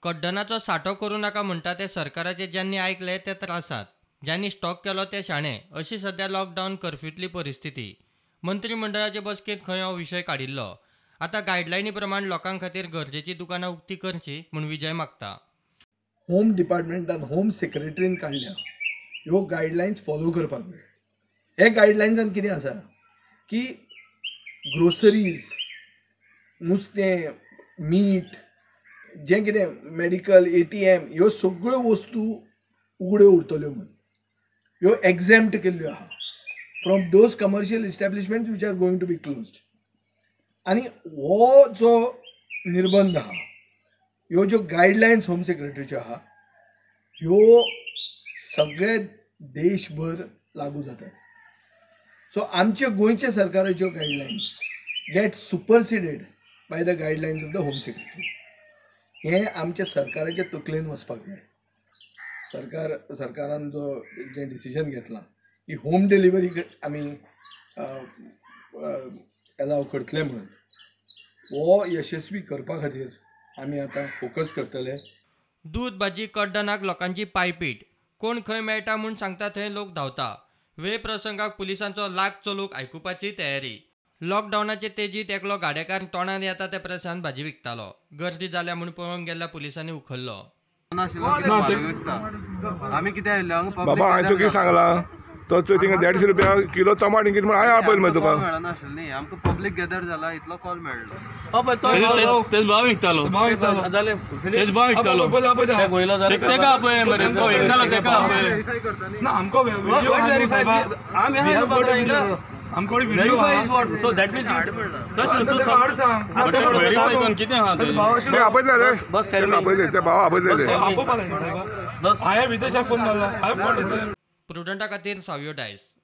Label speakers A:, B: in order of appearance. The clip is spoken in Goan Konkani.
A: कड्डणाचो सांठो करूं नाका म्हणटा ते सरकाराचे ज्यांनी आयकले ते त्रासात, ज्यांनी स्टॉक केलो ते शाणे, अशी सध्या लॉकडावन कर्फ्यूतली परिस्थिती. मंत्रीमंडळाचे बसकेंत खंय हो विशय काडिल्लो. आतां गायडलायनी प्रमाण लोकां खातीर गरजेची दुकानां उक्ती करची म्हूण विजय मागता.
B: होम डिपार्टमेंटान होम सेक्रेटरीन काडल्या ह्यो गायडलायन्स फॉलो करपाक जाय. हे गायडलायन्सान कितें आसा की ग्रोसरीज, नुस्तें, मीठ, जें कितें मेडिकल, ATM ह्यो सगळ्यो वस्तू उगड्यो उरतल्यो म्हूण ह्यो एग्झेम्प्ट केल्ल्यो आहा from those commercial establishment which are going to be closed. आनी हो जो निर्बंध आहा, ह्यो ज्यो गायडलायन्स होम सेक्रेटरीच्यो आहा ह्यो सगळे देशभर लागू जातात. सो आमच्या गोंयच्या सरकाराच्यो guidelines get superseded by the guidelines of the home secretary. हें आमच्या सरकाराच्या तकलेन वचपाक जाय. सरकारान जो जें डिसिजन घेतलां की होम डिलिव्हरी आमी एलाव करतले म्हणून, हो यशस्वी करपा खातीर आमी आतां फोकस करतले.
A: दूद, भाजी, कड्डणाक लोकांची पायपीट. कोण खंय मेळटा म्हूण सांगता थंय लोक धांवता. वेळ प्रसंगाक पुलिसांचो लाग चलूक आयकुपाची तयारी. लॉकडावनाचे तेजीत एकलो गाडेकार तोंडान येता त्या प्रसान भाजी विकतालो. गर्दी जाल्या म्हूण पळोवंक गेल्ल्या पुलिसांनी उखल्लो.
C: बाबा हांवें तुका कितें सांगलां, तो थिंगा 150 रुपया किलो टमाट कितें म्हण हांवें आपयल मरे तुका.
D: मेळनाशिल्लें आमकां, पब्लीक गॅदर जाला इतलो कॉल मेळ्ळो.
E: तेच भाव विकतालो, तेच भाव विकतालो. तेका आपय मरे, विकतालो तेका आपय.
A: प्रुडंटा खातीर सावियो डायस.